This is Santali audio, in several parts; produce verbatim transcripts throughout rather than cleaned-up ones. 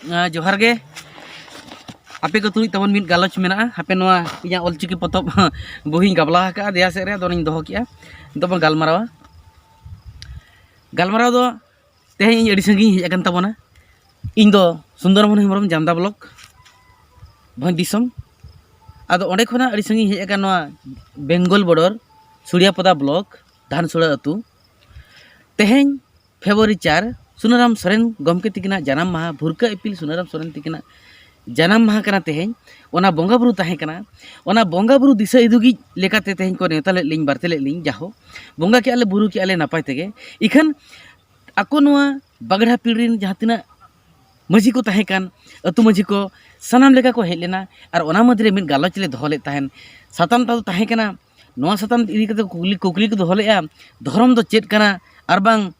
ᱟᱸ, ᱡᱚᱦᱟᱨ ᱜᱮ᱾ ᱟᱯᱮ ᱠᱚ ᱛᱩᱞᱩᱡ ᱛᱟᱵᱚᱱ ᱢᱤᱫ ᱜᱟᱞᱚᱪ ᱢᱮᱱᱟᱜᱼᱟ᱾ ᱦᱟᱯᱮ ᱱᱚᱣᱟ ᱤᱧᱟᱹᱜ ᱚᱞᱪᱤᱠᱤ ᱯᱚᱛᱚᱵ ᱵᱳᱭᱤᱧ ᱜᱟᱵᱞᱟ ᱟᱠᱟᱫᱼᱟ, ᱫᱮᱭᱟ ᱥᱮᱫ ᱨᱮ ᱟᱫᱚ ᱚᱱᱟᱧ ᱫᱚᱦᱚ ᱠᱮᱜᱼᱟ᱾ ᱱᱤᱛᱚᱜ ᱵᱚᱱ ᱜᱟᱞᱢᱟᱨᱟᱣᱟ᱾ ᱜᱟᱞᱢᱟᱨᱟᱣ ᱫᱚ ᱛᱮᱦᱮᱧ ᱤᱧ ᱟᱹᱰᱤ ᱥᱟᱺᱜᱤᱧ ᱦᱮᱡ ᱟᱠᱟᱱ ᱛᱟᱵᱚᱱᱟ᱾ ᱤᱧ ᱫᱚ ᱥᱩᱱᱫᱚᱨ ᱢᱳᱦᱚᱱ ᱦᱮᱢᱵᱨᱚᱢ, ᱡᱟᱢᱫᱟ ᱵᱞᱚᱠ, ᱵᱷᱚᱸᱡᱽ ᱫᱤᱥᱚᱢ᱾ ᱟᱫᱚ ᱚᱸᱰᱮ ᱠᱷᱚᱱᱟᱜ ᱟᱹᱰᱤ ᱥᱟᱺᱜᱤᱧ ᱦᱮᱡ ᱟᱠᱟᱱ ᱱᱚᱣᱟ ᱵᱮᱝᱜᱚᱞ ᱵᱚᱰᱚᱨ, ᱥᱩᱲᱤᱭᱟᱯᱚᱫᱟ ᱵᱞᱚᱠ, ᱫᱷᱟᱱᱥᱩᱲᱟ ᱟᱹᱛᱩ᱾ ᱛᱮᱦᱮᱧ ᱯᱷᱮᱵᱨᱩᱣᱟᱨᱤ ᱪᱟᱨ, ᱥᱩᱱᱟᱨᱟᱢ ᱥᱚᱨᱮᱱ ᱜᱚᱢᱠᱮ ᱛᱤᱠᱤᱱᱟᱜ ᱡᱟᱱᱟᱢ ᱢᱟᱦᱟ, ᱵᱷᱩᱨᱠᱟᱹ ᱤᱯᱤᱞ ᱥᱩᱱᱟᱨᱟᱢ ᱥᱚᱨᱮᱱ ᱛᱤᱠᱤᱱᱟᱜ ᱡᱟᱱᱟᱢ ᱢᱟᱦᱟ ᱠᱟᱱᱟ ᱛᱮᱦᱮᱧ᱾ ᱚᱱᱟ ᱵᱚᱸᱜᱟ ᱵᱩᱨᱩ ᱛᱟᱦᱮᱸ ᱠᱟᱱᱟ᱾ ᱚᱱᱟ ᱵᱚᱸᱜᱟ ᱵᱩᱨᱩ ᱫᱤᱥᱟᱹ ᱤᱫᱤ ᱞᱟᱹᱜᱤᱫ ᱞᱮᱠᱟᱛᱮ ᱛᱮᱦᱮᱧ ᱠᱚ ᱱᱮᱣᱛᱟ ᱞᱮᱫ ᱞᱤᱧ, ᱵᱟᱨᱛᱮ ᱞᱮᱫ ᱞᱤᱧ᱾ ᱡᱟᱦᱳ, ᱵᱚᱸᱜᱟ ᱠᱮᱜᱼᱟ ᱞᱮ, ᱵᱩᱨᱩ ᱠᱮᱜᱼᱟ ᱞᱮ ᱱᱟᱯᱟᱭ ᱛᱮᱜᱮ᱾ ᱤᱠᱷᱟᱹᱱ ᱟᱠᱚ ᱱᱚᱣᱟ ᱵᱟᱜᱽᱲᱟ ᱯᱤᱲ ᱨᱮᱱ ᱡᱟᱦᱟᱸ ᱛᱤᱱᱟᱹᱜ ᱢᱟᱹᱡᱷᱤ ᱠᱚ ᱛᱟᱦᱮᱸ ᱠᱟᱱ, ᱟᱹᱛᱩ ᱢᱟᱹᱡᱷᱤ ᱠᱚ, ᱥᱟᱱᱟᱢ ᱞᱮᱠᱟ ᱠᱚ ᱦᱮᱡ ᱞᱮᱱᱟ᱾ ᱟᱨ ᱚᱱᱟ ᱢᱩᱫᱽᱨᱮ ᱢᱤᱫ ᱜᱟᱞᱚᱪ ᱞᱮ ᱫᱚᱦᱚ ᱞᱮᱫ ᱛᱟᱦᱮᱱ᱾ ᱥᱟᱛᱟᱢ ᱛᱟᱫᱚ ᱛᱟᱦᱮᱸ ᱠᱟᱱᱟ, ᱱᱚᱣᱟ ᱥᱟᱛᱟᱢ ᱤᱫᱤ ᱠᱟᱛᱮ ᱠᱩᱠᱞᱤ, ᱠᱩᱠᱞᱤ ᱠᱚ ᱫᱚᱦᱚ ᱞᱮᱫᱼᱟ, ᱫᱷᱚᱨᱚᱢ ᱫᱚ ᱪᱮᱫ ᱠᱟᱱᱟ? ᱟᱨ ᱵᱟᱝ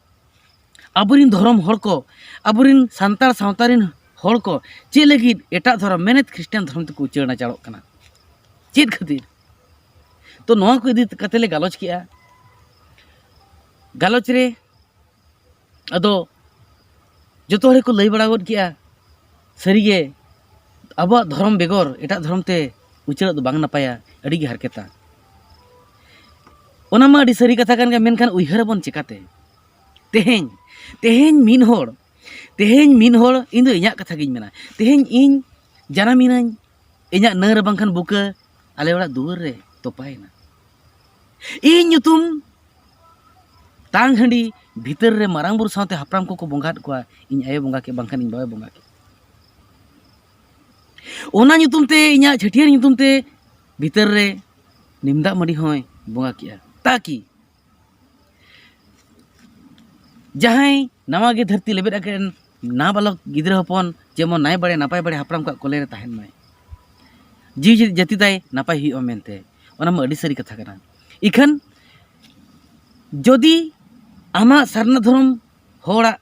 ᱟᱵᱚᱨᱮᱱ ᱫᱷᱚᱨᱚᱢ ᱦᱚᱲ ᱠᱚ, ᱟᱵᱚᱨᱮᱱ ᱥᱟᱱᱛᱟᱲ ᱥᱟᱶᱛᱟ ᱨᱮᱱ ᱦᱚᱲ ᱠᱚ ᱪᱮᱫ ᱞᱟᱹᱜᱤᱫ ᱮᱴᱟᱜ ᱫᱷᱚᱨᱚᱢ, ᱢᱮᱱᱮᱫ ᱠᱷᱨᱤᱥᱴᱟᱱ ᱫᱷᱚᱨᱚᱢ ᱛᱮᱠᱚ ᱩᱪᱟᱹᱲ ᱱᱟᱪᱟᱲᱚᱜ ᱠᱟᱱᱟ? ᱪᱮᱫ ᱠᱷᱟᱹᱛᱤᱨ? ᱛᱚ, ᱱᱚᱣᱟ ᱠᱚ ᱤᱫᱤ ᱠᱟᱛᱮ ᱞᱮ ᱜᱟᱞᱚᱪ ᱠᱮᱜᱼᱟ᱾ ᱜᱟᱞᱚᱪ ᱨᱮ ᱟᱫᱚ ᱡᱚᱛᱚ ᱦᱚᱲ ᱜᱮᱠᱚ ᱞᱟᱹᱭ ᱵᱟᱲᱟ ᱜᱚᱫ ᱠᱮᱜᱼᱟ, ᱥᱟᱹᱨᱤᱜᱮ ᱟᱵᱚᱣᱟᱜ ᱫᱷᱚᱨᱚᱢ ᱵᱮᱜᱚᱨ ᱮᱴᱟᱜ ᱫᱷᱚᱨᱚᱢ ᱛᱮ ᱩᱪᱟᱹᱲᱚᱜ ᱫᱚ ᱵᱟᱝ ᱱᱟᱯᱟᱭᱟ, ᱟᱹᱰᱤᱜᱮ ᱦᱟᱨᱠᱮᱛᱟ᱾ ᱚᱱᱟ ᱢᱟ ᱟᱹᱰᱤ ᱥᱟᱹᱨᱤ ᱠᱟᱛᱷᱟ ᱠᱟᱱ ᱜᱮᱭᱟ, ᱢᱮᱱᱠᱷᱟᱱ ᱩᱭᱦᱟᱹᱨ ᱟᱵᱚᱱ ᱪᱮᱠᱟᱛᱮ? ᱛᱮᱦᱮᱧ, ᱛᱮᱦᱮᱧ ᱢᱤᱫ ᱦᱚᱲ, ᱛᱮᱦᱮᱧ ᱢᱤᱫ ᱦᱚᱲ, ᱤᱧ ᱫᱚ ᱤᱧᱟᱹᱜ ᱠᱟᱛᱷᱟ ᱜᱤᱧ ᱢᱮᱱᱟ, ᱛᱮᱦᱮᱧ ᱤᱧ ᱡᱟᱱᱟᱢᱤᱱᱟᱹᱧ, ᱤᱧᱟᱹᱜ ᱱᱟᱹᱨ ᱵᱟᱝᱠᱷᱟᱱ ᱵᱩᱠᱟᱹ ᱟᱞᱮ ᱚᱲᱟᱜ ᱫᱩᱣᱟᱹᱨ ᱨᱮ ᱛᱚᱯᱟᱭᱮᱱᱟ᱾ ᱤᱧ ᱧᱩᱛᱩᱢ ᱛᱟᱝ ᱦᱟᱺᱰᱤ ᱵᱷᱤᱛᱟᱹᱨ ᱨᱮ ᱢᱟᱨᱟᱝ ᱵᱩᱨᱩ ᱥᱟᱶᱛᱮ ᱦᱟᱯᱲᱟᱢ ᱠᱚᱠᱚ ᱵᱚᱸᱜᱟᱫ ᱠᱚᱣᱟ, ᱤᱧ ᱟᱭᱳ ᱵᱚᱸᱜᱟ ᱠᱮᱫ, ᱵᱟᱝᱠᱷᱟᱱ ᱤᱧ ᱵᱟᱵᱟᱭ ᱵᱚᱸᱜᱟ ᱠᱮᱫ᱾ ᱚᱱᱟ ᱧᱩᱛᱩᱢ ᱛᱮ, ᱤᱧᱟᱹᱜ ᱪᱷᱟᱹᱴᱭᱟᱹᱨ ᱧᱩᱛᱩᱢ ᱛᱮ ᱵᱷᱤᱛᱟᱹᱨ ᱨᱮ ᱱᱤᱢ ᱫᱟᱜ ᱢᱟᱹᱰᱤ ᱦᱚᱸᱭ ᱵᱚᱸᱜᱟ ᱠᱮᱜᱼᱟ᱾ ᱛᱟᱠᱤ ᱡᱟᱦᱟᱸᱭ ᱱᱟᱣᱟ ᱜᱮ ᱫᱷᱟᱹᱨᱛᱤ ᱞᱮᱵᱮᱫ ᱟᱠᱟᱱ ᱱᱟᱵᱟᱞᱚᱠ ᱜᱤᱫᱽᱨᱟᱹ ᱦᱚᱯᱚᱱ ᱡᱮᱢᱚᱱ ᱱᱟᱭ ᱵᱟᱲᱮ ᱱᱟᱯᱟᱭ ᱵᱟᱲᱮ ᱦᱟᱯᱲᱟᱢ ᱠᱚᱣᱟᱜ ᱠᱚᱞᱮ ᱨᱮ ᱛᱟᱦᱮᱱ ᱢᱟᱭ, ᱡᱤᱣᱤ ᱡᱟᱹᱛᱤ ᱛᱟᱭ ᱱᱟᱯᱟᱭ ᱦᱩᱭᱩᱜᱼᱟ ᱢᱮᱱᱛᱮ, ᱚᱱᱟ ᱢᱟ ᱟᱹᱰᱤ ᱥᱟᱹᱨᱤ ᱠᱟᱛᱷᱟ ᱠᱟᱱᱟ᱾ ᱤᱠᱷᱟᱹᱱ ᱡᱩᱫᱤ ᱟᱢᱟᱜ ᱥᱟᱨᱱᱟ ᱫᱷᱚᱨᱚᱢ, ᱦᱚᱲᱟᱜ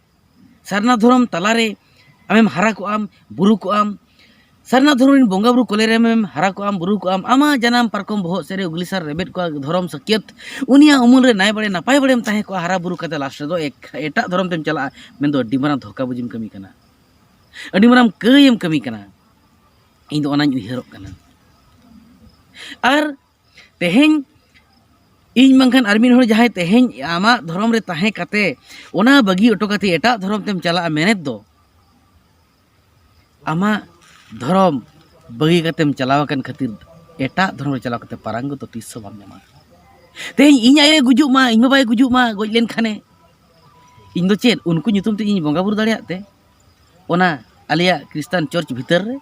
ᱥᱟᱨᱱᱟ ᱫᱷᱚᱨᱚᱢ ᱛᱟᱞᱟᱨᱮ ᱟᱢᱮᱢ ᱦᱟᱨᱟ ᱠᱚᱜᱼᱟᱢ, ᱵᱩᱨᱩ ᱠᱚᱜᱼᱟᱢ, ᱥᱟᱨᱱᱟ ᱫᱷᱚᱨᱚᱢ ᱨᱮᱱ ᱵᱚᱸᱜᱟ ᱵᱩᱨᱩ ᱠᱚᱞᱮ ᱨᱮᱢ ᱦᱟᱨᱟ ᱠᱚᱜᱼᱟᱢ, ᱵᱩᱨᱩ ᱠᱚᱜᱼᱟᱢ, ᱟᱢᱟᱜ ᱡᱟᱱᱟᱢ ᱯᱟᱨᱠᱚᱢ ᱵᱚᱦᱚᱜ ᱥᱮᱫ ᱨᱮ ᱩᱜᱽᱞᱤ ᱥᱟᱨ ᱨᱮᱵᱮᱫ ᱠᱚᱜᱼᱟ ᱫᱷᱚᱨᱚᱢ ᱥᱟᱹᱠᱭᱟᱹᱛ, ᱩᱱᱤᱭᱟᱜ ᱩᱢᱩᱞ ᱨᱮ ᱱᱟᱭ ᱵᱟᱲᱮ ᱱᱟᱯᱟᱭ ᱵᱟᱲᱮᱢ ᱛᱟᱦᱮᱸ ᱠᱚᱜᱼᱟ, ᱦᱟᱨᱟ ᱵᱩᱨᱩ ᱠᱟᱛᱮ ᱞᱟᱥᱴ ᱨᱮᱫᱚ ᱮᱠ-, ᱮᱴᱟᱜ ᱫᱷᱚᱨᱚᱢ ᱛᱮᱢ ᱪᱟᱞᱟᱜᱼᱟ, ᱢᱮᱱᱫᱚ ᱟᱹᱰᱤ ᱢᱟᱨᱟᱝ ᱫᱷᱳᱠᱟ ᱵᱩᱡᱤᱢ ᱠᱟᱹᱢᱤ ᱠᱟᱱᱟ᱾ ᱟᱹᱰᱤ ᱢᱟᱨᱟᱝ ᱠᱟᱹᱭᱮᱢ ᱠᱟᱹᱢᱤ ᱠᱟᱱᱟ᱾ ᱤᱧ ᱫᱚ ᱚᱱᱟᱧ ᱩᱭᱦᱟᱹᱨᱚᱜ ᱠᱟᱱᱟ᱾ ᱟᱨ ᱛᱮᱦᱮᱧ ᱤᱧ ᱵᱟᱝᱠᱷᱟᱱ ᱟᱨ ᱢᱤᱫ ᱦᱚᱲ ᱡᱟᱦᱟᱸᱭ ᱛᱮᱦᱮᱧ ᱟᱢᱟᱜ ᱫᱷᱚᱨᱚᱢ ᱨᱮ ᱛᱟᱦᱮᱸ ᱠᱟᱛᱮ ᱚᱱᱟ ᱵᱟᱹᱜᱤ ᱦᱚᱴᱚ ᱠᱟᱛᱮ ᱮᱴᱟᱜ ᱫᱷᱚᱨᱚᱢ ᱛᱮᱢ ᱪᱟᱞᱟᱜᱼᱟ ᱢᱮᱱᱮᱛ ᱫᱚ, ᱟᱢᱟᱜ ᱫᱷᱚᱨᱚᱢ ᱵᱟᱹᱜᱤ ᱠᱟᱛᱮᱢ ᱪᱟᱞᱟᱣ ᱟᱠᱟᱱ ᱠᱷᱟᱹᱛᱤᱨ ᱮᱴᱟᱜ ᱫᱷᱚᱨᱚᱢ ᱨᱮ ᱪᱟᱞᱟᱣ ᱠᱟᱛᱮ ᱯᱟᱨᱟᱝᱜᱚᱛ ᱫᱚ ᱛᱤᱥ ᱦᱚᱸ ᱵᱟᱢ ᱧᱟᱢᱟ᱾ ᱛᱮᱦᱮᱧ ᱤᱧ ᱟᱭᱳᱭ ᱜᱩᱡᱩᱜ ᱢᱟ, ᱤᱧ ᱵᱟᱵᱟᱭ ᱜᱩᱡᱩᱜ ᱢᱟ, ᱜᱚᱡ ᱞᱮᱱᱠᱷᱟᱱᱮ, ᱤᱧ ᱫᱚ ᱪᱮᱫ ᱩᱱᱠᱩ ᱧᱩᱛᱩᱢ ᱛᱮ ᱤᱧ ᱵᱚᱸᱜᱟ ᱵᱩᱨᱩ ᱫᱟᱲᱮᱭᱟᱜ ᱛᱮ? ᱚᱱᱟ ᱟᱞᱮᱭᱟᱜ ᱠᱷᱨᱤᱥᱴᱟᱱ ᱪᱟᱨᱪ ᱵᱷᱤᱛᱟᱹᱨ ᱨᱮ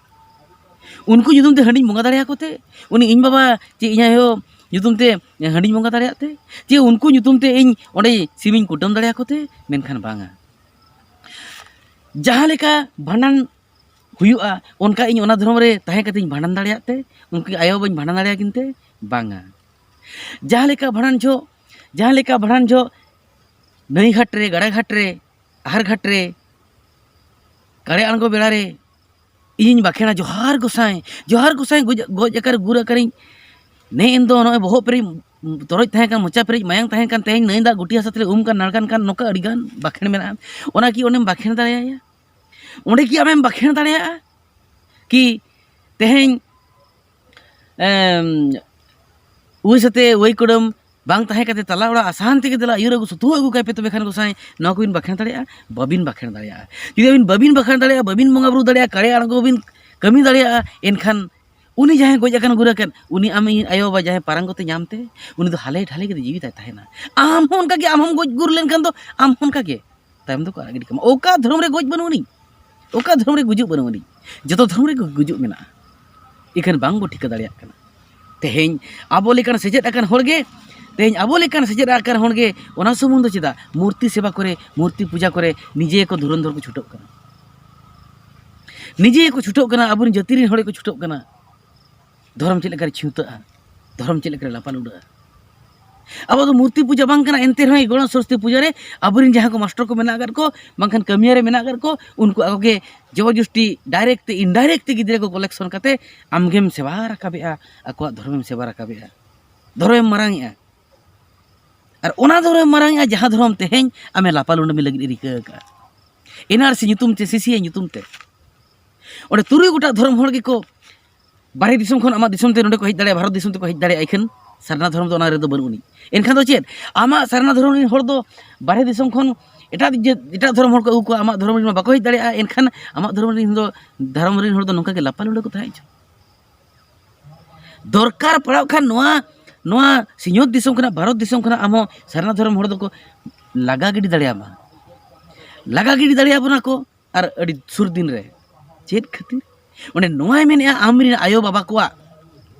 ᱩᱱᱠᱩ ᱧᱩᱛᱩᱢ ᱛᱮ ᱦᱟᱺᱰᱤᱧ ᱵᱚᱸᱜᱟ ᱫᱟᱲᱮᱭᱟᱠᱚ ᱛᱮ? ᱩᱱᱤ ᱤᱧ ᱵᱟᱵᱟ ᱪᱮ ᱤᱧ ᱟᱭᱳ ᱧᱩᱛᱩᱢ ᱛᱮ ᱦᱟᱺᱰᱤᱧ ᱵᱚᱸᱜᱟ ᱫᱟᱲᱮᱭᱟᱜ ᱛᱮ? ᱪᱮ ᱩᱱᱠᱩ ᱧᱩᱛᱩᱢ ᱛᱮ ᱤᱧ ᱚᱸᱰᱮ ᱥᱤᱢᱤᱧ ᱠᱩᱴᱟᱹᱢ ᱫᱟᱲᱮᱭᱟᱠᱚ ᱛᱮ? ᱢᱮᱱᱠᱷᱟᱱ ᱵᱟᱝᱟ᱾ ᱡᱟᱦᱟᱸ ᱞᱮᱠᱟ ᱵᱷᱟᱸᱰᱟᱱ ᱦᱩᱭᱩᱜᱼᱟ, ᱚᱱᱠᱟ ᱤᱧ ᱚᱱᱟ ᱫᱷᱚᱨᱚᱢ ᱨᱮ ᱛᱟᱦᱮᱸ ᱠᱟᱛᱮᱧ ᱵᱷᱟᱸᱰᱟᱱ ᱫᱟᱲᱮᱭᱟᱜ ᱛᱮ? ᱩᱱᱠᱩ ᱟᱭᱳ ᱵᱟᱵᱟᱧ ᱵᱷᱟᱸᱰᱟᱱ ᱫᱟᱲᱮᱭᱟᱠᱤᱱ ᱛᱮ? ᱵᱟᱝᱟ᱾ ᱡᱟᱦᱟᱸ ᱞᱮᱠᱟ ᱵᱷᱟᱸᱰᱟᱱ ᱡᱚᱦᱚᱜ, ᱡᱟᱦᱟᱸ ᱞᱮᱠᱟ ᱵᱷᱟᱸᱰᱟᱱ ᱡᱚᱦᱚᱜ ᱱᱟᱹᱭ ᱜᱷᱟᱴ ᱨᱮ, ᱜᱟᱰᱟ ᱜᱷᱟᱴ ᱨᱮ, ᱟᱦᱟᱨ ᱜᱷᱟᱴ ᱨᱮ, ᱠᱟᱲᱮ ᱟᱬᱜᱚ ᱵᱮᱲᱟ ᱨᱮ ᱤᱧᱤᱧ ᱵᱟᱠᱷᱮᱲᱟ, "ᱡᱚᱦᱟᱨ ᱜᱚᱸᱥᱟᱭ, ᱡᱚᱦᱟᱨ ᱜᱚᱸᱥᱟᱭ, ᱜᱚᱡ, ᱜᱚᱡ ᱟᱠᱟᱨ ᱜᱩᱨ ᱟᱠᱟᱨᱤᱧ, ᱱᱮ ᱮᱱ ᱫᱚ ᱱᱚᱜᱼᱚᱭ ᱵᱚᱦᱚᱜ ᱯᱮᱨᱮᱡ ᱛᱚᱨᱚᱡ ᱛᱟᱦᱮᱸ ᱠᱟᱱ, ᱢᱚᱪᱟ ᱯᱮᱨᱮᱡ ᱢᱟᱭᱟᱝ ᱛᱟᱦᱮᱸ ᱠᱟᱱ, ᱛᱮᱦᱮᱧ ᱱᱟᱹᱭ ᱫᱟᱜ ᱜᱩᱴᱤ ᱦᱟᱥᱟ ᱛᱮᱞᱮ ᱩᱢ ᱠᱟᱱ, ᱱᱟᱲᱠᱟᱱ ᱠᱟᱱ", ᱱᱚᱝᱠᱟ ᱟᱹᱰᱤᱜᱟᱱ ᱵᱟᱠᱷᱮᱲ ᱢᱮᱱᱟᱜᱼᱟ᱾ ᱚᱱᱟ ᱠᱤ ᱚᱸᱰᱮᱢ ᱵᱟᱠᱷᱮᱲ ᱫᱟᱲᱮᱭᱟᱭᱟ? ᱚᱸᱰᱮ ᱠᱤ ᱟᱢᱮᱢ ᱵᱟᱠᱷᱮᱲ ᱫᱟᱲᱮᱭᱟᱜᱼᱟ ᱠᱤ ᱛᱮᱦᱮᱧ, ᱮᱢ, ᱩᱭ ᱥᱟᱛᱮ ᱩᱭ ᱠᱩᱰᱟᱹᱢ ᱵᱟᱝ ᱛᱟᱦᱮᱸ ᱠᱟᱛᱮ ᱛᱟᱞᱟ ᱚᱲᱟᱜ ᱟᱥᱟᱱ ᱛᱮᱜᱮ ᱫᱮᱞᱟ ᱟᱹᱭᱩᱨ ᱟᱹᱜᱩ ᱥᱩᱛᱩᱜ ᱟᱹᱜᱩ ᱠᱟᱭ ᱯᱮ, ᱛᱚᱵᱮ ᱠᱷᱟᱱ ᱜᱚᱸᱥᱟᱭ ᱱᱚᱣᱟ ᱠᱚᱵᱤᱱ ᱵᱟᱠᱷᱮᱲ ᱫᱟᱲᱮᱭᱟᱜᱼᱟ? ᱵᱟᱹᱵᱤᱱ ᱵᱟᱠᱷᱮᱲ ᱫᱟᱲᱮᱭᱟᱜᱼᱟ᱾ ᱡᱩᱫᱤ ᱟᱹᱵᱤᱱ ᱵᱟᱹᱵᱤᱱ ᱵᱟᱠᱷᱮᱲ ᱫᱟᱲᱮᱭᱟᱜᱼᱟ, ᱵᱟᱹᱵᱤᱱ ᱵᱚᱸᱜᱟ ᱵᱩᱨᱩ ᱫᱟᱲᱮᱭᱟᱜᱼᱟ, ᱠᱟᱲᱮ ᱟᱬᱜᱚ ᱵᱤᱱ ᱠᱟᱹᱢᱤ ᱫᱟᱲᱮᱭᱟᱜᱼᱟ, ᱮᱱᱠᱷᱟᱱ ᱩᱱᱤ ᱡᱟᱦᱟᱸᱭ ᱜᱚᱡ ᱟᱠᱟᱱ ᱜᱩᱨ ᱟᱠᱟᱱ, ᱩᱱᱤ ᱟᱢ ᱤᱧ ᱟᱭᱳ ᱵᱟᱵᱟ ᱡᱟᱦᱟᱸᱭ ᱯᱟᱨᱟᱝ ᱠᱚᱛᱮ ᱧᱟᱢ ᱛᱮ, ᱩᱱᱤ ᱫᱚ ᱦᱟᱞᱮ ᱰᱷᱟᱞᱮ ᱠᱟᱛᱮ ᱡᱤᱣᱤ ᱛᱟᱭ ᱛᱟᱦᱮᱱᱟ᱾ ᱟᱢ ᱦᱚᱸ ᱚᱱᱠᱟ ᱜᱮ, ᱟᱢ ᱦᱚᱸᱢ ᱜᱚᱡ ᱜᱩᱨ ᱞᱮᱱᱠᱷᱟᱱ ᱫᱚ ᱟᱢ ᱦᱚᱸ ᱚᱱᱠᱟ ᱜᱮ ᱛᱟᱭᱚᱢ ᱫᱚᱠᱚ ᱟᱲᱟᱜ ᱜᱤᱰᱤ ᱠᱟᱢᱟ᱾ ᱚᱠᱟ ᱫᱷᱚᱨᱚᱢ ᱨᱮ ᱜᱚᱡ ᱵᱟᱹᱱᱩᱜ ᱟᱹᱱᱤᱡ, ᱚᱠᱟ ᱫᱷᱚᱨᱚᱢ ᱨᱮ ᱜᱩᱡᱩᱜ ᱵᱟᱹᱱᱩᱜ ᱟᱹᱱᱤᱡ, ᱡᱚᱛᱚ ᱫᱷᱚᱨᱚᱢ ᱨᱮ ᱜᱩᱡᱩᱜ ᱢᱮᱱᱟᱜᱼᱟ᱾ ᱤᱠᱷᱟᱹᱱ ᱵᱟᱝ ᱵᱚ ᱴᱷᱤᱠᱟᱹ ᱫᱟᱲᱮᱭᱟᱜ ᱠᱟᱱᱟ᱾ ᱛᱮᱦᱮᱧ ᱟᱵᱚ ᱞᱮᱠᱟᱱ ᱥᱮᱪᱮᱫ ᱟᱠᱟᱱ ᱦᱚᱲ ᱜᱮ, ᱛᱮᱦᱮᱧ ᱟᱵᱚ ᱞᱮᱠᱟᱱ ᱥᱮᱪᱮᱫ ᱟᱠᱟᱱ ᱦᱚᱲ ᱜᱮ ᱚᱱᱟ ᱥᱩᱢᱩᱝ ᱫᱚ ᱪᱮᱫᱟᱜ, ᱢᱩᱨᱛᱤ ᱥᱮᱵᱟ ᱠᱚᱨᱮ, ᱢᱩᱨᱛᱤ ᱯᱩᱡᱟ ᱠᱚᱨᱮ ᱱᱤᱡᱮ ᱜᱮᱠᱚ ᱫᱷᱩᱨᱟᱹᱱᱫᱷᱚᱨ ᱠᱚ ᱪᱷᱩᱴᱟᱹᱜ ᱠᱟᱱᱟ᱾ ᱱᱤᱡᱮ ᱜᱮᱠᱚ ᱪᱷᱩᱴᱟᱹᱜ ᱠᱟᱱᱟ, ᱟᱵᱚᱨᱮᱱ ᱡᱟᱹᱛᱤ ᱨᱮᱱ ᱦᱚᱲ ᱜᱮᱠᱚ ᱪᱷᱩᱴᱟᱹᱜ ᱠᱟᱱᱟ᱾ ᱫᱷᱚᱨᱚᱢ ᱪᱮᱫ ᱞᱮᱠᱟᱨᱮ ᱪᱷᱤᱣᱛᱟᱹᱜᱼᱟ, ᱫᱷᱚᱨᱚᱢ ᱪᱮᱫ ᱞᱮᱠᱟᱨᱮ ᱞᱟᱯᱟᱞ ᱩᱰᱟᱹᱜᱼᱟ? ᱟᱵᱚ ᱫᱚ ᱢᱩᱨᱛᱤ ᱯᱩᱡᱟ ᱵᱟᱝ ᱠᱟᱱᱟ, ᱮᱱᱛᱮ ᱨᱮᱦᱚᱸ ᱜᱚᱬᱮᱥ ᱥᱚᱨᱚᱥᱚᱛᱤ ᱯᱩᱡᱟ ᱨᱮ ᱟᱵᱚᱨᱮᱱ ᱡᱟᱦᱟᱸ ᱠᱚ ᱢᱟᱥᱴᱟᱨ ᱠᱚ ᱢᱮᱱᱟᱜ ᱟᱠᱟᱫ ᱠᱚ, ᱵᱟᱝᱠᱷᱟᱱ ᱠᱟᱹᱢᱤᱭᱟᱹ ᱨᱮ ᱢᱮᱱᱟᱜ ᱟᱠᱟᱫ ᱠᱚ, ᱩᱱᱠᱩ ᱟᱠᱚ ᱜᱮ ᱡᱚᱵᱚᱨᱡᱚᱥᱴᱤ direct ᱛᱮ indirect ᱛᱮ ᱜᱤᱫᱽᱨᱟᱹ ᱠᱚ collection ᱠᱟᱛᱮ ᱟᱢᱜᱮᱢ ᱥᱮᱵᱟ ᱨᱟᱠᱟᱵᱮᱜᱼᱟ, ᱟᱠᱚᱣᱟᱜ ᱫᱷᱚᱨᱚᱢᱮᱢ ᱥᱮᱵᱟ ᱨᱟᱠᱟᱵᱮᱜᱼᱟ, ᱫᱷᱚᱨᱚᱢᱮᱢ ᱢᱟᱨᱟᱝᱮᱜᱼᱟ᱾ ᱟᱨ ᱚᱱᱟ ᱫᱷᱚᱨᱚᱢᱮᱢ ᱢᱟᱨᱟᱝᱮᱜᱼᱟ ᱡᱟᱦᱟᱸ ᱫᱷᱚᱨᱚᱢ ᱛᱮᱦᱮᱧ ᱟᱢᱮ ᱞᱟᱯᱟᱞᱩᱰᱟᱹᱢᱤ ᱞᱟᱹᱜᱤᱫ ᱮ ᱨᱤᱠᱟᱹ ᱟᱠᱟᱫᱼᱟ, ᱮᱱ ᱟᱨ ᱥᱤ ᱧᱩᱛᱩᱢ ᱛᱮ, ᱥᱤ ᱥᱤ ᱮ ᱧᱩᱛᱩᱢ ᱛᱮ᱾ ᱚᱸᱰᱮ ᱛᱩᱨᱩᱭ ᱜᱚᱴᱟᱝ ᱫᱷᱚᱨᱚᱢ ᱦᱚᱲ ᱜᱮᱠᱚ ᱵᱟᱨᱦᱮ ᱫᱤᱥᱚᱢ ᱠᱷᱚᱱ ᱟᱢᱟᱜ ᱫᱤᱥᱚᱢ ᱛᱮ ᱱᱚᱰᱮ ᱠᱚ ᱦᱮᱡ ᱫᱟᱲᱮᱭᱟᱜᱼᱟ, ᱵᱷᱟᱨᱚᱛ ᱫᱤᱥᱚᱢ ᱛᱮᱠᱚ ᱦᱮᱡ ᱫᱟᱲᱮᱭᱟᱜᱼᱟ, ᱮᱱᱠᱷᱟᱱ ᱥᱟᱨᱱᱟ ᱫᱷᱚᱨᱚᱢ ᱫᱚ ᱚᱱᱟ ᱨᱮᱫᱚ ᱵᱟᱹᱱᱩᱜ ᱟᱹᱱᱤᱡ᱾ ᱮᱱᱠᱷᱟᱱ ᱫᱚ ᱪᱮᱫ, ᱟᱢᱟᱜ ᱥᱟᱨᱱᱟ ᱫᱷᱚᱨᱚᱢ ᱨᱮᱱ ᱦᱚᱲ ᱫᱚ ᱵᱟᱨᱦᱮ ᱫᱤᱥᱚᱢ ᱠᱷᱚᱱ ᱮᱴᱟᱜ ᱡᱟᱹᱛ, ᱮᱴᱟᱜ ᱫᱷᱚᱨᱚᱢ ᱦᱚᱲ ᱠᱚ ᱟᱹᱜᱩ ᱠᱚᱣᱟ, ᱟᱢᱟᱜ ᱫᱷᱚᱨᱚᱢ ᱨᱮᱱ ᱢᱟ ᱵᱟᱠᱚ ᱦᱮᱡ ᱫᱟᱲᱮᱭᱟᱜᱼᱟ, ᱮᱱᱠᱷᱟᱱ ᱟᱢᱟᱜ ᱫᱷᱚᱨᱚᱢ ᱨᱮᱱ ᱫᱚ, ᱫᱷᱚᱨᱚᱢ ᱨᱮᱱ ᱦᱚᱲ ᱫᱚ ᱱᱚᱝᱠᱟ ᱜᱮ ᱞᱟᱯᱟ ᱞᱩᱸᱰᱟᱹ ᱠᱚ ᱛᱟᱦᱮᱸ ᱦᱚᱪᱚ᱾ ᱫᱚᱨᱠᱟᱨ ᱯᱟᱲᱟᱣ ᱠᱷᱟᱱ ᱱᱚᱣᱟ, ᱱᱚᱣᱟ ᱥᱤᱧᱚᱛ ᱫᱤᱥᱚᱢ ᱠᱷᱚᱱᱟᱜ, ᱵᱷᱟᱨᱚᱛ ᱫᱤᱥᱚᱢ ᱠᱷᱚᱱᱟᱜ ᱟᱢ ᱦᱚᱸ ᱥᱟᱨᱱᱟ ᱫᱷᱚᱨᱚᱢ ᱦᱚᱲ ᱫᱚᱠᱚ ᱞᱟᱜᱟ ᱜᱤᱰᱤ ᱫᱟᱲᱮᱭᱟᱢᱟ, ᱞᱟᱜᱟ ᱜᱤᱰᱤ ᱫᱟᱲᱮᱭᱟᱵᱚᱱᱟ ᱠᱚ᱾ ᱟᱨ ᱟᱹᱰᱤ ᱥᱩᱨ ᱫᱤᱱ ᱨᱮ᱾ ᱪᱮᱫ ᱠᱷᱟᱹᱛᱤᱨ? ᱚᱸᱰᱮ ᱱᱚᱣᱟᱭ ᱢᱮᱱᱮᱫᱼᱟ, ᱟᱢᱨᱮᱱ ᱟᱭᱳ ᱵᱟᱵᱟ ᱠᱚᱣᱟᱜ,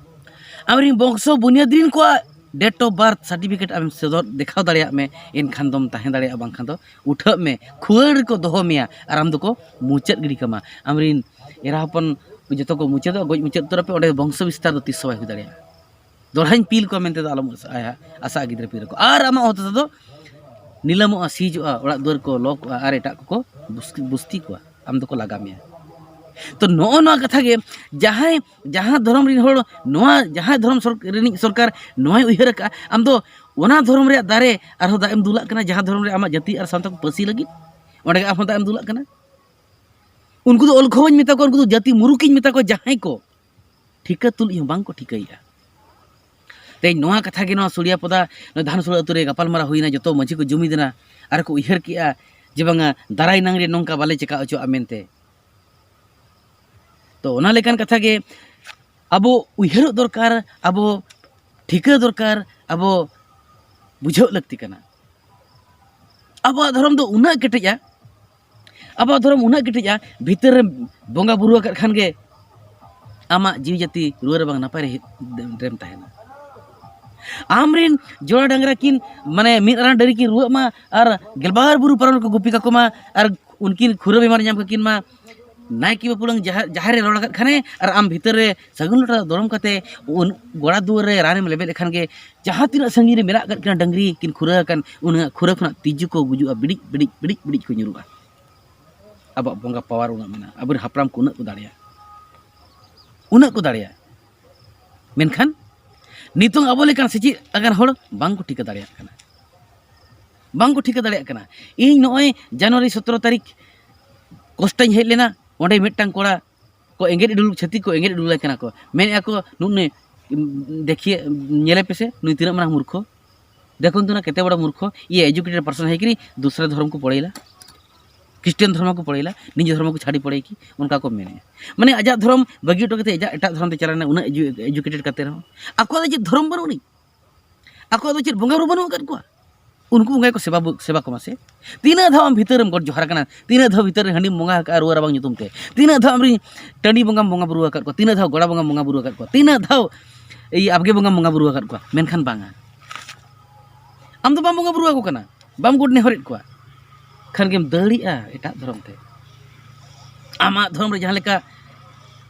ᱟᱢᱨᱮᱱ ᱵᱚᱝᱥᱚ ᱵᱩᱱᱤᱭᱟᱹᱫ ᱨᱤᱱ ᱠᱚᱣᱟᱜ date of birth certificate ᱟᱢᱮᱢ ᱥᱚᱫᱚᱨ ᱫᱮᱠᱷᱟᱣ ᱫᱟᱲᱮᱭᱟᱜ ᱢᱮ, ᱮᱱᱠᱷᱟᱱ ᱫᱚᱢ ᱛᱟᱦᱮᱸ ᱫᱟᱲᱮᱭᱟᱜᱼᱟ, ᱵᱟᱝᱠᱷᱟᱱ ᱫᱚ ᱩᱴᱷᱟᱹᱜ ᱢᱮ, ᱠᱷᱩᱣᱟᱹᱲ ᱨᱮᱠᱚ ᱫᱚᱦᱚ ᱢᱮᱭᱟ ᱟᱨ ᱟᱢ ᱫᱚᱠᱚ ᱢᱩᱪᱟᱹᱫ ᱜᱤᱰᱤ ᱠᱟᱢᱟ᱾ ᱟᱢᱨᱮᱱ ᱮᱨᱟ ᱦᱚᱯᱚᱱ ᱡᱚᱛᱚ ᱠᱚ ᱢᱩᱪᱟᱹᱫᱚᱜᱼᱟ, ᱜᱚᱡ ᱢᱩᱪᱟᱹᱫ ᱩᱛᱟᱹᱨ ᱟᱯᱮ, ᱚᱸᱰᱮ ᱵᱚᱝᱥᱚ ᱵᱤᱥᱛᱟᱨ ᱫᱚ ᱛᱤᱥ ᱦᱚᱸ ᱵᱟᱭ ᱦᱩᱭ ᱫᱟᱲᱮᱭᱟᱜᱼᱟ᱾ ᱫᱚᱦᱲᱟᱧ ᱯᱤᱞ ᱠᱚᱣᱟ ᱢᱮᱱᱛᱮ ᱫᱚ ᱟᱞᱚᱢ ᱟᱥᱟᱜᱼᱟ, ᱟᱥᱟᱜᱼᱟ ᱜᱤᱫᱽᱨᱟᱹ ᱯᱤᱫᱽᱨᱟᱹ ᱠᱚ᱾ ᱟᱨ ᱟᱢᱟᱜ ᱦᱚᱛᱮ ᱛᱮᱫᱚ ᱱᱤᱞᱟᱹᱢᱚᱜᱼᱟ, ᱥᱤᱡᱚᱜᱼᱟ, ᱚᱲᱟᱜ ᱫᱩᱣᱟᱹᱨ ᱠᱚ ᱞᱚ ᱠᱚᱜᱼᱟ ᱟᱨ ᱮᱴᱟᱜ ᱠᱚᱠᱚ ᱵᱩᱥ-, ᱵᱩᱥᱛᱤ ᱠᱚᱣᱟ, ᱟᱢ ᱫᱚᱠᱚ ᱞᱟᱜᱟ ᱢᱮᱭᱟ᱾ ᱛᱚ ᱱᱚᱜᱼᱚ ᱱᱚᱣᱟ ᱠᱟᱛᱷᱟ ᱜᱮ, ᱡᱟᱦᱟᱸᱭ, ᱡᱟᱦᱟᱸ ᱫᱷᱚᱨᱚᱢ ᱨᱤᱱ ᱦᱚᱲ ᱱᱚᱣᱟ, ᱡᱟᱦᱟᱸ ᱫᱷᱚᱨᱚᱢ ᱥᱚᱨ-, ᱨᱤᱱᱤᱡ ᱥᱚᱨᱠᱟᱨ ᱱᱚᱣᱟᱭ ᱩᱭᱦᱟᱹᱨ ᱟᱠᱟᱫᱼᱟ, ᱟᱢ ᱫᱚ ᱚᱱᱟ ᱫᱷᱚᱨᱚᱢ ᱨᱮᱭᱟᱜ ᱫᱟᱨᱮ ᱟᱨᱦᱚᱸ ᱫᱟᱜ ᱮᱢ ᱫᱩᱞᱟᱜ ᱠᱟᱱᱟ, ᱡᱟᱦᱟᱸ ᱫᱷᱚᱨᱚᱢ ᱨᱮ ᱟᱢᱟᱜ ᱡᱟᱹᱛᱤ ᱟᱨ ᱥᱟᱶᱛᱟ ᱠᱚ ᱯᱟᱹᱥᱤ ᱞᱟᱹᱜᱤᱫ, ᱚᱸᱰᱮ ᱜᱮ ᱟᱨᱦᱚᱸ ᱫᱟᱜ ᱮᱢ ᱫᱩᱞᱟᱜ ᱠᱟᱱᱟ᱾ ᱩᱱᱠᱩ ᱫᱚ ᱚᱞᱠᱷᱚᱵᱚᱧ ᱢᱮᱛᱟ ᱠᱚᱣᱟ, ᱩᱱᱠᱩ ᱫᱚ ᱡᱟᱹᱛᱤ ᱢᱩᱨᱩᱠᱤᱧ ᱢᱮᱛᱟ ᱠᱚᱣᱟ, ᱡᱟᱦᱟᱸᱭ ᱠᱚ ᱴᱷᱤᱠᱟᱹ ᱛᱩᱞᱩᱡ ᱦᱚᱸ ᱵᱟᱝ ᱠᱚ ᱴᱷᱤᱠᱟᱹᱭᱮᱫᱼᱟ᱾ ᱛᱮᱦᱮᱧ ᱱᱚᱣᱟ ᱠᱟᱛᱷᱟ ᱜᱮ ᱱᱚᱣᱟ ᱥᱩᱲᱤᱭᱟᱯᱚᱫᱟ, ᱱᱚᱣᱟ ᱫᱷᱟᱱᱥᱩᱲᱟ ᱟᱹᱛᱩ ᱨᱮ ᱜᱟᱯᱟᱞᱢᱟᱨᱟᱣ ᱦᱩᱭᱱᱟ, ᱡᱚᱛᱚ ᱢᱟᱹᱡᱷᱤ ᱠᱚ ᱡᱩᱢᱤᱫ ᱮᱱᱟ ᱟᱨ ᱠᱚ ᱩᱭᱦᱟᱹᱨ ᱠᱮᱜᱼᱟ ᱡᱮ ᱵᱟᱝᱟ, ᱫᱟᱨᱟᱭ ᱱᱟᱝ ᱨᱮ ᱱᱚᱝᱠᱟ ᱵᱟᱞᱮ ᱪᱮᱠᱟ ᱦᱚᱪᱚᱣᱟᱜᱼᱟ ᱢᱮᱱᱛᱮ᱾ ᱛᱚ ᱚᱱᱟ ᱞᱮᱠᱟᱱ ᱠᱟᱛᱷᱟ ᱜᱮ ᱟᱵᱚ ᱩᱭᱦᱟᱹᱨᱚᱜ ᱫᱚᱨᱠᱟᱨ, ᱟᱵᱚ ᱴᱷᱤᱠᱟᱹ ᱫᱚᱨᱠᱟᱨ, ᱟᱵᱚ ᱵᱩᱡᱷᱟᱹᱣ ᱞᱟᱹᱠᱛᱤ ᱠᱟᱱᱟ᱾ ᱟᱵᱚᱣᱟᱜ ᱫᱷᱚᱨᱚᱢ ᱫᱚ ᱩᱱᱟᱹᱜ ᱠᱮᱴᱮᱡᱼᱟ, ᱟᱵᱚᱣᱟᱜ ᱫᱷᱚᱨᱚᱢ ᱩᱱᱟᱹᱜ ᱠᱮᱴᱮᱡᱼᱟ, ᱵᱷᱤᱛᱟᱹᱨ ᱨᱮ ᱵᱚᱸᱜᱟ ᱵᱩᱨᱩ ᱟᱠᱟᱫ ᱠᱷᱟᱱ ᱜᱮ ᱟᱢᱟᱜ ᱡᱤᱣᱤ ᱡᱟᱹᱛᱤ ᱨᱩᱣᱟᱹ ᱨᱟᱵᱟᱝ ᱱᱟᱯᱟᱭ ᱨᱮ ᱦᱮᱡ, ᱨᱮᱢ ᱛᱟᱦᱮᱱᱟ᱾ ᱟᱢᱨᱮᱱ ᱡᱚᱲᱟ ᱰᱟᱝᱨᱟ ᱠᱤᱱ, ᱢᱟᱱᱮ, ᱢᱤᱫ ᱟᱨᱟᱬ ᱰᱟᱹᱝᱨᱤ ᱠᱤᱱ ᱨᱩᱣᱟᱹᱜ ᱢᱟ ᱟᱨ ᱜᱮᱞᱵᱟᱨ ᱵᱩᱨᱩ ᱯᱟᱨᱚᱢ ᱨᱮᱠᱚ ᱜᱩᱯᱤ ᱠᱟᱠᱚ ᱢᱟ ᱟᱨ ᱩᱱᱠᱤᱱ ᱠᱷᱩᱨᱟᱹ ᱵᱤᱢᱟᱨ ᱧᱟᱢ ᱠᱟᱠᱤᱱ ᱢᱟ, ᱱᱟᱭᱠᱮ ᱵᱟᱹᱵᱩ ᱞᱟᱝ ᱡᱟᱦᱮᱨ, ᱡᱟᱦᱮᱨ ᱨᱮ ᱨᱚᱲ ᱟᱠᱟᱫ ᱠᱷᱟᱱᱮ ᱟᱨ ᱟᱢ ᱵᱷᱤᱛᱟᱹᱨ ᱨᱮ ᱥᱟᱹᱜᱩᱱ ᱞᱚᱴᱟ ᱫᱚᱨᱚᱢ ᱠᱟᱛᱮ ᱩᱱ ᱜᱚᱲᱟ ᱫᱩᱣᱟᱹᱨ ᱨᱮ ᱨᱟᱱᱮᱢ ᱞᱮᱵᱮᱫ ᱞᱮᱠᱷᱟᱱ ᱜᱮ, ᱡᱟᱦᱟᱸ ᱛᱤᱱᱟᱹᱜ ᱥᱟᱺᱜᱤᱧ ᱨᱮ ᱢᱮᱱᱟᱜ ᱟᱠᱟᱫ ᱠᱤᱱᱟ ᱰᱟᱹᱝᱨᱤ ᱠᱤᱱ ᱠᱷᱩᱨᱟᱹ ᱟᱠᱟᱱ, ᱩᱱᱟᱹᱜ ᱠᱷᱩᱨᱟᱹ ᱠᱷᱚᱱᱟᱜ ᱛᱤᱡᱩ ᱠᱚ ᱜᱩᱡᱩᱜᱼᱟ, ᱵᱤᱲᱤᱡ, ᱵᱤᱲᱤᱡ, ᱵᱤᱲᱤᱡ, ᱵᱤᱲᱤᱡ ᱠᱚ ᱧᱩᱨᱩᱜᱼᱟ᱾ ᱟᱵᱚᱣᱟᱜ ᱵᱚᱸᱜᱟ power ᱩᱱᱟᱹᱜ ᱢᱮᱱᱟᱜᱼᱟ, ᱟᱵᱚᱨᱮᱱ ᱦᱟᱯᱲᱟᱢ ᱠᱚ ᱩᱱᱟᱹᱜ ᱠᱚ ᱫᱟᱲᱮᱭᱟᱜᱼᱟ, ᱩᱱᱟᱹᱜ ᱠᱚ ᱫᱟᱲᱮᱭᱟᱜᱼᱟ᱾ ᱢᱮᱱᱠᱷᱟᱱ ᱱᱤᱛᱚᱝ ᱟᱵᱚ ᱞᱮᱠᱟᱱ ᱥᱮᱪᱮᱫ ᱟᱠᱟᱱ ᱦᱚᱲ ᱵᱟᱝ ᱠᱚ ᱴᱷᱤᱠᱟᱹ ᱫᱟᱲᱮᱭᱟᱜ ᱠᱟᱱᱟ, ᱵᱟᱝ ᱠᱚ ᱴᱷᱤᱠᱟᱹ ᱫᱟᱲᱮᱭᱟᱜ ᱠᱟᱱᱟ᱾ ᱤᱧ ᱱᱚᱜᱼᱚᱭ ᱡᱟᱱᱩᱣᱟᱨᱤ ᱥᱚᱛᱨᱚ ᱛᱟᱹᱨᱤᱠᱷ ᱠᱚᱥᱴᱟᱧ ᱦᱮᱡ ᱞᱮᱱᱟ, ᱚᱸᱰᱮ ᱢᱤᱫᱴᱟᱝ ᱠᱚᱲᱟ ᱠᱚ ᱮᱸᱜᱮᱞ ᱤᱰᱩᱞ, ᱪᱷᱟᱹᱛᱤᱠ ᱠᱚ ᱮᱸᱜᱮᱞ ᱤᱰᱩᱞᱟᱭ ᱠᱟᱱᱟ ᱠᱚ, ᱢᱮᱱᱮᱫᱼᱟ ᱠᱚ, "ᱱᱩᱱᱩᱭ, ᱩᱢ, ᱫᱮᱠᱷᱤᱭᱮ, ᱧᱮᱞᱮ ᱯᱮᱥᱮ, ᱱᱩᱭ ᱛᱤᱱᱟᱹᱜ ᱢᱟᱨᱟᱝ ᱢᱩᱨᱠᱷᱚ, ᱫᱮᱠᱷᱩᱱ ᱛᱚ ᱱᱟ ᱠᱮᱛᱮ ᱵᱚᱲᱟ ᱢᱩᱨᱠᱷᱚ, ᱤᱭᱮ educated person ᱦᱮᱸ ᱠᱤ ᱱᱟᱦᱤᱸ, ᱫᱩᱥᱨᱟ ᱫᱷᱚᱨᱚᱢ ᱠᱚ ᱯᱚᱲᱮᱭᱮᱞᱟ, ᱠᱷᱨᱤᱥᱴᱟᱱ ᱫᱷᱚᱨᱢᱚ ᱠᱚ ᱯᱚᱲᱮᱭᱮᱞᱟ, ᱱᱤᱡᱮ ᱫᱷᱚᱨᱢᱚ ᱠᱚ ᱪᱷᱟᱹᱲᱤ ᱯᱚᱲᱮ ᱠᱤ", ᱚᱱᱠᱟ ᱠᱚ ᱢᱮᱱᱮᱫᱼᱟ᱾ ᱢᱟᱱᱮ ᱟᱡᱟᱜ ᱫᱷᱚᱨᱚᱢ ᱵᱟᱹᱜᱤ ᱦᱚᱴᱚ ᱠᱟᱛᱮ ᱮᱴᱟᱜ, ᱮᱴᱟᱜ ᱫᱷᱚᱨᱚᱢ ᱛᱮ ᱪᱟᱞᱟᱣ ᱮᱱᱟ, ᱩᱱᱟᱹᱜ edu-, educated ᱠᱟᱛᱮ ᱨᱮᱦᱚᱸ᱾ ᱟᱠᱚᱣᱟᱜ ᱫᱚ ᱪᱮᱫ ᱫᱷᱚᱨᱚᱢ ᱵᱟᱹᱱᱩᱜ ᱟᱹᱱᱤᱡ? ᱟᱠᱚᱣᱟᱜ ᱫᱚ ᱪᱮᱫ ᱵᱚᱸᱜᱟ ᱵᱩᱨᱩ ᱵᱟᱹᱱᱩᱜ ᱟᱠᱟᱫ ᱠᱚᱣᱟ? ᱩᱱᱠᱩ ᱵᱚᱸᱜᱟ ᱠᱚ ᱥᱮᱵᱟ ᱵᱩ-, ᱥᱮᱵᱟ ᱠᱚᱢᱟ ᱥᱮ᱾ ᱛᱤᱱᱟᱹᱜ ᱫᱷᱟᱣ ᱟᱢ ᱵᱷᱤᱛᱟᱹᱨ ᱨᱮᱢ ᱜᱚᱰ ᱡᱚᱦᱟᱨ ᱟᱠᱟᱱᱟ? ᱛᱤᱱᱟᱹᱜ ᱫᱷᱟᱣ ᱵᱷᱤᱛᱟᱹᱨ ᱨᱮ ᱦᱟᱺᱰᱤᱢ ᱵᱚᱸᱜᱟ ᱟᱠᱟᱫᱼᱟ ᱨᱩᱣᱟᱹ ᱨᱟᱵᱟᱝ ᱧᱩᱛᱩᱢ ᱛᱮ? ᱛᱤᱱᱟᱹᱜ ᱫᱷᱟᱣ ᱟᱢᱨᱤᱱ ᱴᱟᱺᱰᱤ ᱵᱚᱸᱜᱟᱢ ᱵᱚᱸᱜᱟ ᱵᱩᱨᱩ ᱟᱠᱟᱫ ᱠᱚᱣᱟ? ᱛᱤᱱᱟᱹᱜ ᱫᱷᱟᱣ ᱜᱚᱲᱟ ᱵᱚᱸᱜᱟᱢ ᱵᱚᱸᱜᱟ ᱵᱩᱨᱩ ᱟᱠᱟᱫ ᱠᱚᱣᱟ? ᱛᱤᱱᱟᱹᱜ ᱫᱷᱟᱣ ᱤᱭᱟᱹ ᱟᱵᱜᱮ ᱵᱚᱸᱜᱟᱢ ᱵᱚᱸᱜᱟ ᱵᱩᱨᱩ ᱟᱠᱟᱫ ᱠᱚᱣᱟ? ᱢᱮᱱᱠᱷᱟᱱ ᱵᱟᱝᱟ, ᱟᱢ ᱫᱚ ᱵᱟᱢ ᱵᱚᱸᱜᱟ ᱵᱩᱨᱩ ᱟᱠᱚ ᱠᱟᱱᱟ, ᱵᱟᱢ ᱜᱚᱰ ᱱᱮᱦᱚᱨᱮᱫ ᱠᱚᱣᱟ᱾ ᱠᱷᱟᱱ ᱜᱮᱢ ᱫᱟᱹᱲᱮᱜᱼᱟ ᱮᱴᱟᱜ ᱫᱷᱚᱨᱚᱢ ᱛᱮ᱾ ᱟᱢᱟᱜ ᱫᱷᱚᱨᱚᱢ ᱨᱮ ᱡᱟᱦᱟᱸ ᱞᱮᱠᱟ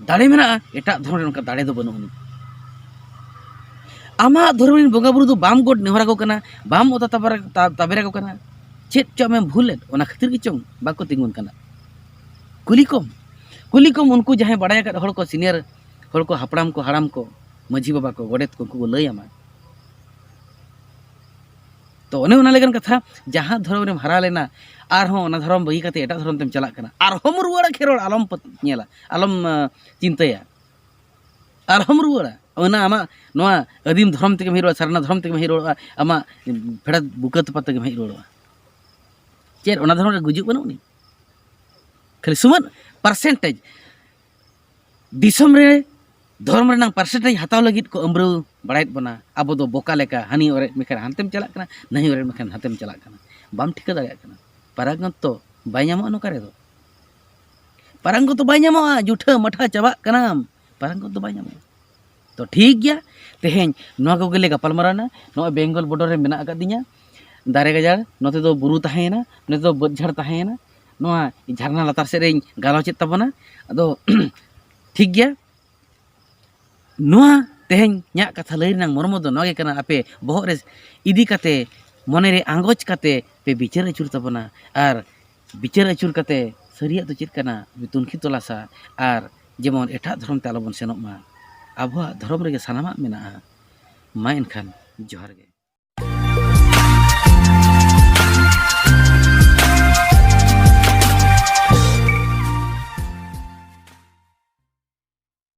ᱫᱟᱲᱮ ᱢᱮᱱᱟᱜᱼᱟ, ᱮᱴᱟᱜ ᱫᱷᱚᱨᱚᱢ ᱨᱮ ᱚᱱᱠᱟ ᱫᱟᱲᱮ ᱫᱚ ᱵᱟᱹᱱᱩᱜ ᱟᱹᱱᱤᱡ᱾ ᱟᱢᱟᱜ ᱫᱷᱚᱨᱚᱢ ᱨᱮᱱ ᱵᱚᱸᱜᱟ ᱵᱩᱨᱩ ᱫᱚ ᱵᱟᱢ ᱜᱚᱰ ᱱᱮᱦᱚᱨ ᱟᱠᱚ ᱠᱟᱱᱟ, ᱵᱟᱢ ᱚᱛᱟ ᱛᱟᱵᱮᱨ-, ᱛᱟ-, ᱛᱟᱵᱮᱨ ᱟᱠᱚ ᱠᱟᱱᱟ᱾ ᱪᱮᱫ ᱪᱚ ᱟᱢᱮᱢ ᱵᱷᱩᱞ ᱞᱮᱫ, ᱚᱱᱟ ᱠᱷᱟᱹᱛᱤᱨ ᱜᱮ ᱪᱚᱝ ᱵᱟᱠᱚ ᱛᱤᱸᱜᱩᱱ ᱠᱟᱱᱟ᱾ ᱠᱩᱞᱤ ᱠᱚᱢ, ᱠᱩᱞᱤ ᱠᱚᱢ ᱩᱱᱠᱩ ᱡᱟᱦᱟᱸᱭ ᱵᱟᱲᱟᱭ ᱟᱠᱟᱫ ᱦᱚᱲ ᱠᱚ, senior ᱦᱚᱲ ᱠᱚ, ᱦᱟᱯᱲᱟᱢ ᱠᱚ, ᱦᱟᱲᱟᱢ ᱠᱚ, ᱢᱟᱹᱡᱷᱤ ᱵᱟᱵᱟ ᱠᱚ, ᱜᱚᱰᱮᱛ ᱠᱚ, ᱩᱱᱠᱩ ᱠᱚ ᱞᱟᱹᱭ ᱟᱢᱟ᱾ ᱛᱚ ᱚᱱᱮ ᱚᱱᱟ ᱞᱮᱠᱟᱱ ᱠᱟᱛᱷᱟ, ᱡᱟᱦᱟᱸ ᱫᱷᱚᱨᱚᱢ ᱨᱮᱢ ᱦᱟᱨᱟ ᱞᱮᱱᱟ, ᱟᱨᱦᱚᱸ ᱚᱱᱟ ᱫᱷᱚᱨᱚᱢ ᱵᱟᱹᱜᱤ ᱠᱟᱛᱮ ᱮᱴᱟᱜ ᱫᱷᱚᱨᱚᱢ ᱛᱮᱢ ᱪᱟᱞᱟᱜ ᱠᱟᱱᱟ, ᱟᱨᱦᱚᱸᱢ ᱨᱩᱣᱟᱹᱲᱟ ᱠᱷᱮᱨᱣᱟᱲ, ᱟᱞᱚᱢ ᱯᱟᱹᱛ-, ᱧᱮᱞᱟ, ᱟᱞᱚᱢ, ᱟᱸ, ᱪᱤᱱᱛᱟᱹᱭᱟ, ᱟᱨᱦᱚᱸᱢ ᱨᱩᱣᱟᱹᱲᱟ᱾ ᱚᱱᱟ ᱟᱢᱟᱜ ᱱᱚᱣᱟ ᱟᱹᱫᱤᱢ ᱫᱷᱚᱨᱚᱢ ᱛᱮᱜᱮᱢ ᱦᱮᱡ ᱨᱩᱣᱟᱹᱲᱟ, ᱥᱟᱨᱱᱟ ᱫᱷᱚᱨᱚᱢ ᱛᱮᱜᱮᱢ ᱦᱮᱡ ᱨᱩᱣᱟᱹᱲᱟ, ᱟᱢᱟᱜ ᱯᱷᱮᱰᱟᱛ ᱵᱩᱠᱟᱹ ᱛᱚᱯᱟ ᱛᱮᱜᱮᱢ ᱦᱮᱡ ᱨᱩᱣᱟᱹᱲᱚᱜᱼᱟ᱾ ᱪᱮᱫ ᱚᱱᱟ ᱫᱷᱚᱨᱚᱢ ᱨᱮ ᱜᱩᱡᱩᱜ ᱵᱟᱹᱱᱩᱜ ᱟᱹᱱᱤᱡ? ᱠᱷᱟᱹᱞᱤ ᱥᱩᱢᱟᱹᱱ percentage᱾ ᱫᱤᱥᱚᱢ ᱨᱮ ᱫᱷᱚᱨᱚᱢ ᱨᱮᱱᱟᱜ percentage ᱦᱟᱛᱟᱣ ᱞᱟᱹᱜᱤᱫ ᱠᱚ ᱟᱹᱢᱵᱽᱨᱟᱹᱣ ᱵᱟᱲᱟᱭᱮᱫ ᱵᱚᱱᱟ᱾ ᱟᱵᱚ ᱫᱚ ᱵᱚᱠᱟ ᱞᱮᱠᱟ, ᱦᱟᱹᱱᱤ ᱚᱨᱮᱫ ᱢᱮᱠᱷᱟᱱ ᱦᱟᱱᱛᱮᱢ ᱪᱟᱞᱟᱜ ᱠᱟᱱᱟ, ᱱᱟᱹᱦᱤ ᱚᱨᱮᱫ ᱢᱮᱠᱷᱟᱱ ᱦᱟᱱᱛᱮᱢ ᱪᱟᱞᱟᱜ ᱠᱟᱱᱟ᱾ ᱵᱟᱢ ᱴᱷᱤᱠᱟᱹ ᱫᱟᱲᱮᱭᱟᱜ ᱠᱟᱱᱟ᱾ ᱯᱟᱨᱟᱝᱜᱚᱛ ᱫᱚ ᱵᱟᱭ ᱧᱟᱢᱚᱜᱼᱟ ᱱᱚᱝᱠᱟ ᱨᱮᱫᱚ᱾ ᱯᱟᱨᱟᱝᱜᱚᱛ ᱫᱚ ᱵᱟᱭ ᱧᱟᱢᱚᱜᱼᱟ, ᱡᱩᱴᱷᱟᱹ ᱢᱟᱴᱷᱟ ᱪᱟᱵᱟᱜ ᱠᱟᱱᱟᱢ, ᱯᱟᱨᱟᱝᱜᱚᱛ ᱫᱚ ᱵᱟᱭ ᱧᱟᱢᱚᱜᱼᱟ᱾ ᱛᱚ ᱴᱷᱤᱠ ᱜᱮᱭᱟ, ᱛᱮᱦᱮᱧ ᱱᱚᱣᱟ ᱠᱚᱜᱮ ᱞᱮ ᱜᱟᱯᱟᱞᱢᱟᱨᱟᱣ ᱮᱱᱟ᱾ ᱱᱚᱜᱼᱚᱭ ᱵᱮᱝᱜᱚᱞ border ᱨᱮ ᱢᱮᱱᱟᱜ ᱟᱠᱟᱫᱤᱧᱟ, ᱫᱟᱨᱮ ᱜᱟᱡᱟᱲ, ᱱᱚᱛᱮ ᱫᱚ ᱵᱩᱨᱩ ᱛᱟᱦᱮᱸᱭᱮᱱᱟ, ᱱᱚᱛᱮ ᱫᱚ ᱵᱟᱹᱫᱽ ᱡᱷᱟᱲ ᱛᱟᱦᱮᱸᱭᱮᱱᱟ᱾ ᱱᱚᱣᱟ ᱡᱷᱟᱨᱱᱟ ᱞᱟᱛᱟᱨ ᱥᱮᱫ ᱨᱮᱧ ᱜᱟᱞᱚᱪᱮᱫ ᱛᱟᱵᱚᱱᱟ᱾ ᱟᱫᱚ ᱴᱷᱤᱠ ᱜᱮᱭᱟ, ᱱᱚᱣᱟ ᱛᱮᱦᱮᱧ ᱤᱧᱟᱹᱜ ᱠᱟᱛᱷᱟ ᱞᱟᱹᱭ ᱨᱮᱱᱟᱜ ᱢᱚᱨᱢᱚ ᱫᱚ ᱱᱚᱣᱟ ᱜᱮ ᱠᱟᱱᱟ, ᱟᱯᱮ ᱵᱚᱦᱚᱜ ᱨᱮ ᱤᱫᱤ ᱠᱟᱛᱮ, ᱢᱚᱱᱮ ᱨᱮ ᱟᱸᱜᱚᱪ ᱠᱟᱛᱮ ᱯᱮ ᱵᱤᱪᱟᱹᱨ ᱟᱹᱪᱩᱨ ᱛᱟᱵᱚᱱᱟ᱾ ᱟᱨ ᱵᱤᱪᱟᱹᱨ ᱟᱹᱪᱩᱨ ᱠᱟᱛᱮ ᱥᱟᱹᱨᱤᱭᱟᱜ ᱫᱚ ᱪᱮᱫ ᱠᱟᱱᱟ ᱛᱩᱱᱠᱷᱤ ᱛᱚᱞᱟᱥᱟ, ᱟᱨ ᱡᱮᱢᱚᱱ ᱮᱴᱟᱜ ᱫᱷᱚᱨᱚᱢ ᱛᱮ ᱟᱞᱚᱵᱚᱱ ᱥᱮᱱᱚᱜ ᱢᱟ᱾ ᱟᱵᱚᱣᱟᱜ ᱫᱷᱚᱨᱚᱢ ᱨᱮᱜᱮ ᱥᱟᱱᱟᱢᱟᱜ ᱢᱮᱱᱟᱜᱼᱟ᱾ ᱢᱟ ᱮᱱᱠᱷᱟᱱ ᱡᱚᱦᱟᱨ ᱜᱮ᱾